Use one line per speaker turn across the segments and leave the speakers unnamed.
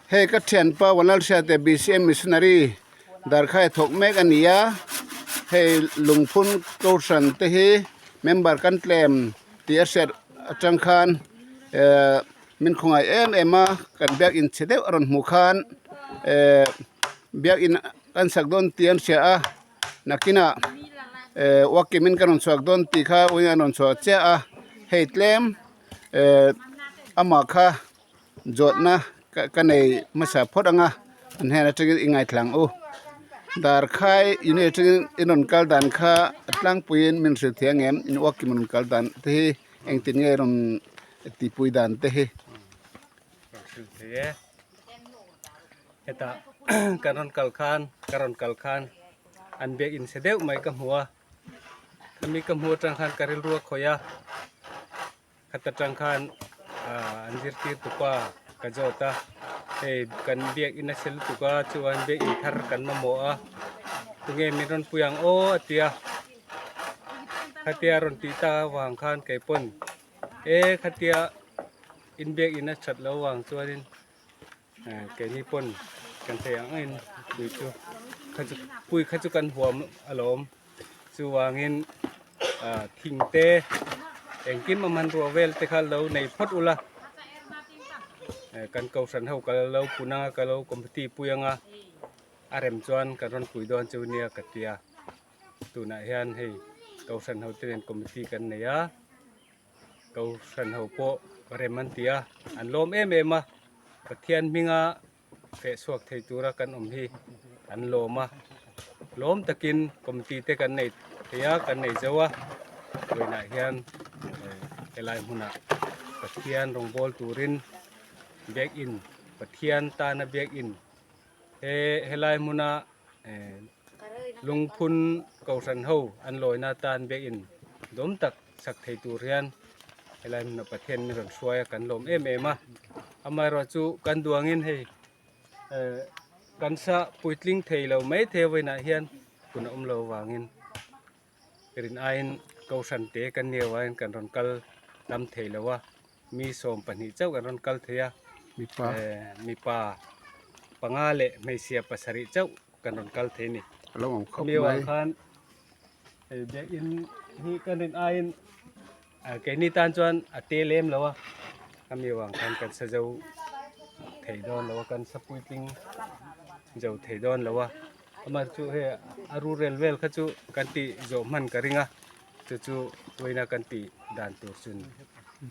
Hei ka thianpa Vanlalhriate BCM Missionary Darkhai thawk mek a ni a, hei lungphun kohhran te hi member kan tlem tih a hriat atang khan ehh min khawngaih em em a, kan biakin chhe deuh a rawn hmuh khan ehh biakin kan sak dawn tih an hria a, nakinah ehh uakim in ka rawn chhuak dawn tih kha uiin an rawn chhuah chiah a, hei tlem ehh amah kha. Zawhna ka nei hmasa phawt ang a an hnen atangin i ngaithla ang u darkhai unit atangin i rawn kal dan kha a tlangpuiin min hrilh thei ang em in uakim rawn kal dan te hi engtin nge rawn tihpui dan te hi.
Rawn hrilh thei e hetah kan rawn kal khan ka rawn kal khan an biak in chhe deuh mai ka hmu a khami ka hmu atang khan ka rilru a khawih a. Khat atang khan an zirtirtu pa ka zawt a, hei kan biakin a sel tuk a chuan biakin thar kan mamawh a, tunge min rawn pui ang aw a ti a, khatia rawn tih tak avang khan kei pawn e khatia in biakin a that loh avang chuanin keini pawn kan theih ang angin pui chu kha chu pui kha chu kan huam alawm chuvangin ah thing te engkim a hmanrua vel te kha lo nei phawt ula kan kohhran ho ka lo pun anga ka lo committee pui anga a rem chuan kan rawn pui dawn chu nia ka tia tunah hian hei kohhran ho te nen committee kan nei a. Kohhran ho pawh rem an ti a, an lawm em em a, Pathian hminga feh chhuak thei tura kan awm hi an lawm a, lawm takin committee te kan nei thei a, kan nei zo a, vawiinah hian helai hmunah Pathian rawngbâwl turin biakin Pathian tana biakin he helai hmuna Lungphun kohhran ho an lawina atan biakin dawm tak sak thei tur hian helai hmunah Pathian min rawn hruai a kan lawm em em a, amaherawh chu kan duangin hei eh kan sa puitling thei lo mai thei a vawiinah hian hun a awm lo avangin rin aiin kohhran te kan nia avangin kan rawn kal tam thei lo a. Mi 12 chauh kan rawn kal thei a, mipa panga leh hmeichhia pasarih chauh kan rawn kal thei a ni. Mi avang khan hei biakin hi kan rin aiin keini tan chuan a te lem lo a, a mi avang khan kan sa zo thei dawn lo a, kan sa puitling zo thei dawn lo a, amah chu hei a rurel vel kha chu kan tih zawh hman ka ring a. Chu chu vawiina kan tih dan tur chu ni.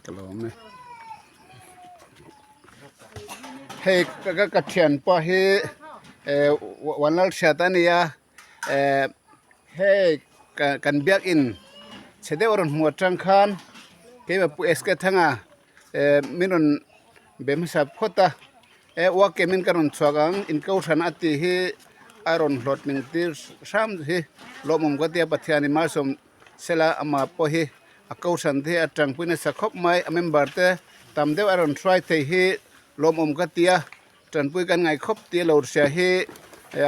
Ka lawm e. Hei ka ka thianpa hi eh Vanlal Hriat a nia eh hei kan biakin chhe deuh a rawn hmu atang khan keimah Pu SK Thanga eh min rawn be hmasa phawt a eh uakem in ka rawn chhuak ang inkohhran a tih hi a rawn hlawt ning tir hram hi lawmawm ka tia Pathianin malsawm sela amah pawh hi a kohhran te hi a tangpui nasa khawp mai a member te tam deuh a rawn hruai thei hi lawmawm ka tia tanpui kan ngai khawp tih a lo hria hi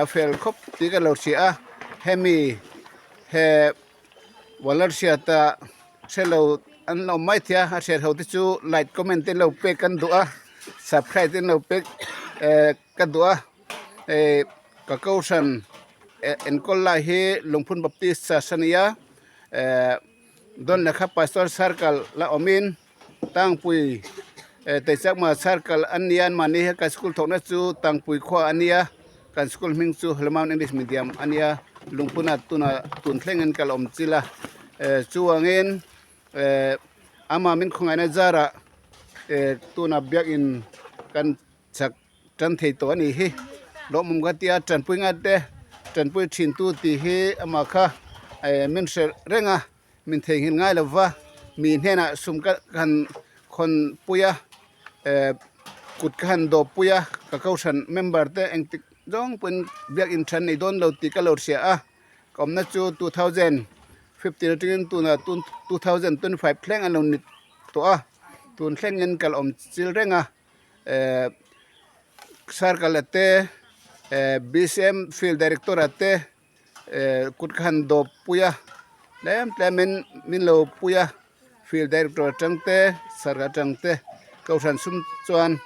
a fel khawp tih ka lo hria a hemi he. Walarhriata hrelo an lo awm mai thei a a hriat ho te chu like comment te an lo pek an duh a subscribe te an lo pek eh ka duh a eh ka kohhran eh enkawl lai hi Lungphun Baptist Church a ni a eh dawn lehkha Pastor circle la awmin Tangpui eh Teichakma circle an nia mahni hi kan school thawkna chu Tangpui khua a nia kan school hming chu Hlawmam English Medium a nia lungphuna tuna tun thlengin ka la awm chil a eh chuangin eh ama min khawngaihna zarah eh tuna biakin kan chak tan thei tawh a nih hi lawmawm ka tia tanpui ngat te tanpui thin tu tih hi amah kha eh min hre reng a. Min theihnghilh ngai lo va, mi hnenah sum ka han khawn pui a, eh kut ka han dawp pui a, ka kohhran member te engtik zawng pawhin biakin than nei dawn lo tih ka lo hria a, ka awmna chu 2015 atangin tunah 2025 thleng an lo ni tawh a, tun thlengin ka la awm chil reng a, eh circle a te, eh BCM field director a te. Eh kut ka han dawp pui a tlem tlem in min lo pui a field director atang te sarkar atang te kohhran sum chuan.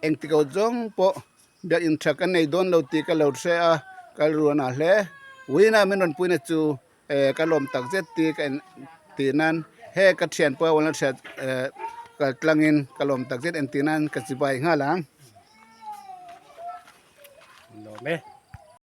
Engtik ho zawng pawh biakinn tha ka nei dawn lo tih ka lo hre a, ka ruan ah hle. Uina min rawn puina chu eh ka lawm tak zet tih ka en tih nan he ka thian pawh a awlna hriat eh kal tlangin ka lawm tak zet en tih nan ka chibai nghal ang.
Lawm e.